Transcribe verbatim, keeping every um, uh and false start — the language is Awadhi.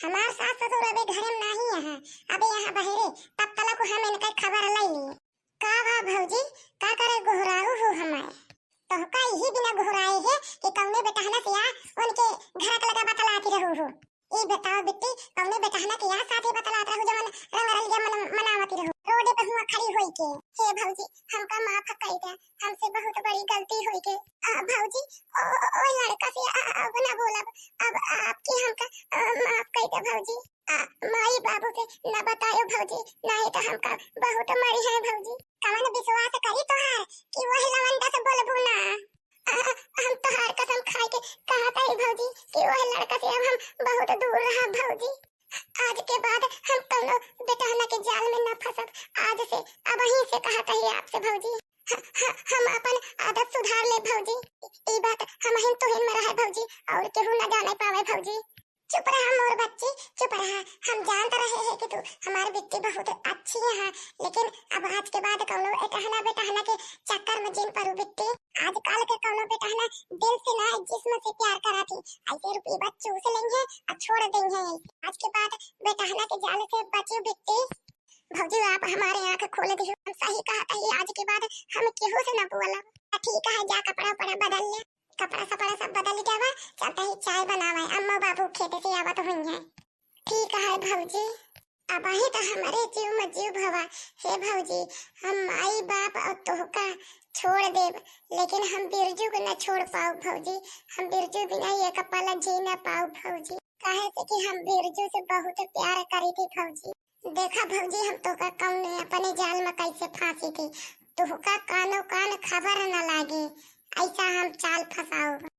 हमार सास ससुर अबे घरे में नाही है, अबे यहाँ बहरे, तब तलक हम इनका खबर लई ली। का बा भौजी, का करे गोहराऊ हो हमार? तोहका यही बिना गोहराए है कि कौने बेटहना से आ उनके घर के लगा बतलाती रहू हो। ई बताओ बिट्टी, कौने बेटहना के आ साथे बतलात रहू जवन रंग रलिया मन, मनावती रहू? रोडे पे हुआ खड़ी होई के। हे भौजी, हमका माफ कई दे, हमसे बहुत बड़ी गलती होई के। आ, भौजी, ओ, ओ, ओ लड़का से आ, आ, अब ना बोलब, अब आपके हमका, आ, माफ कई दे भौजी। आ, माई बाबू से न बतायो भौजी, नाही तो हमका बहुत मरी है भौजी। कवन विश्वास करी तोहार कि वही लवंडा से बोलबू ना? आ, हम तोहार कसम खाए के कहत हई भौजी कि वही लड़का से अब हम बहुत दूर रहब भौजी। आज के बाद हम कौनो बेटहना के जाल में न फंसब। आज से, अब वहीं से कहत हई आपसे भौजी। ह-, ह-, हम अपन आदत सुधार ले भौजी। ई बात हमहिन तुहिन में रहे भौजी, और केहू न जाने पावे भौजी। चुप रहा मोर बच्ची, चुप रहा। हम जानत रहे हैं कि तू हमार बिट्टी बहुत अच्छी है, लेकिन अब आज के बाद कौनो एटहना बेटहना के चक्कर में जिन पड़ू बिट्टी। आजकल के कौनो बेटहना दिल से ना, जिस्म से प्यार करा थी। ऐसे रुपये बस चूस लेंगे और छोड़ देंगे। आज के बाद बेटहना के जाल से बची बिट्टी। भौजी, आप हमारे आँख खोल दियो, हम सही कहत हई, आज के बाद हम केहू से ना बोलब। ठीक है, जा कपड़ा उपड़ा बदल ले। कपड़ा सपड़ा सब बदल के आवा, चलता ही चाय बनावे, अम्मा बाबू खेते से आवत हुई है। ठीक है भौजी। अबही तो हमारे जीव में जीव भवा। हे भौजी, हम माई बाप और तोहका छोड़ देब, लेकिन हम बिरजू के न छोड़ पाऊ भौजी। हम बिरजू बिना एक पल जी न पाऊ भौजी, काहे से कि हम बिरजू से बहुत प्यार करी थी भौजी। देखा भौजी, हम तोहका कौन अपने जाल में कैसे फांसी थी, तोहका कानो कान खबर न लागे, ऐसा हम चाल फंसाऊ।